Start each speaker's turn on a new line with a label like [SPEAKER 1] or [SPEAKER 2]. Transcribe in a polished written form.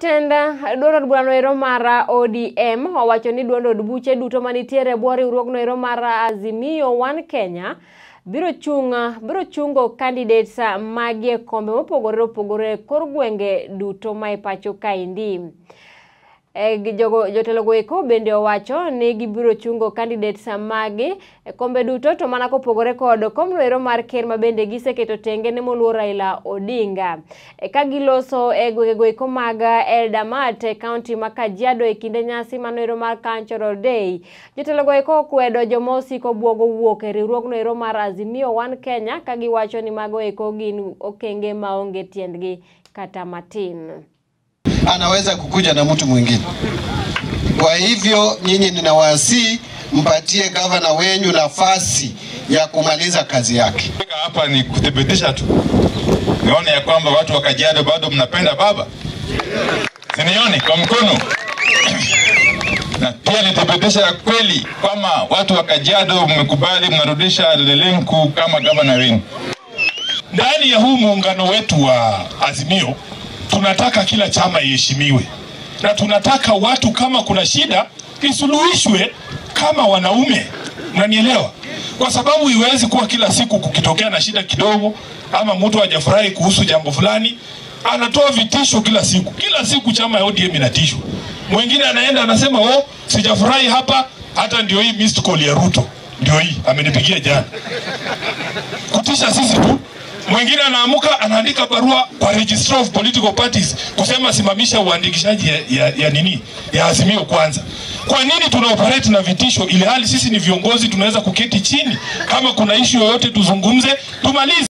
[SPEAKER 1] Jatend duond od burano ero mar ODM owacho ni duond od buche duto manitiere e bwo riwruogno ero mar Azimio One Kenya biro chungo candidates magie kombe mopogore opogore e kor gwenge duto ma e pacho kaendi. Jotelo eko bende owacho ni gibiro chungo candidates magi e kombe duto to mana kopogore kod komno ero mar ker ma bende giseketo tenge ne moluor Raila Odinga. Ka giloso e gwengego eko mag Eldamat e kaunti ma Kajiado e kinde nyasi mano ero mar Cultural Day, jotelo eko okwedo joma osiko buogo wuok e riwruogno ero mar Azimio One Kenya ka giwacho ni mago eko gin okenge maonge tiendgi kata matin.
[SPEAKER 2] Anaweza kukuja na mtu mwingine. Kwa hivyo nyinyi ninawasihi mpatie gavana wenyu nafasi ya kumaliza kazi yake.
[SPEAKER 3] Hapa ni kuthibitisha tu. Nione ya kwamba watu wa Kajiado bado mnapenda baba. Sinioni kwa mkono. Na pia nithibitisha kweli kama watu wa Kajiado mmekubali mnarudisha Lenku kama gavana wenu.
[SPEAKER 4] Ndani ya huu muungano wetu wa Azimio tunataka kila chama iheshimiwe, na tunataka watu kama kuna shida isuluhishwe kama wanaume, mnanielewa? Kwa sababu iwezi kuwa kila siku kukitokea na shida kidogo ama mtu hajafurahi kuhusu jambo fulani anatoa vitisho kila siku. Kila siku chama ya ODM inatishwa. Mwingine anaenda anasema oh, sijafurahi hapa, hata ndio hii missed call ya Ruto ndio hii amenipigia jana. Kutisha sisi tu. Mwingine anaamuka anaandika barua kwa Registrar of Political Parties kusema simamisha uandikishaji ya nini ya Azimio kwanza. Kwa nini tuna operate na vitisho ili hali sisi ni viongozi tunaweza kuketi chini kama kuna issue yoyote tuzungumze tumalize.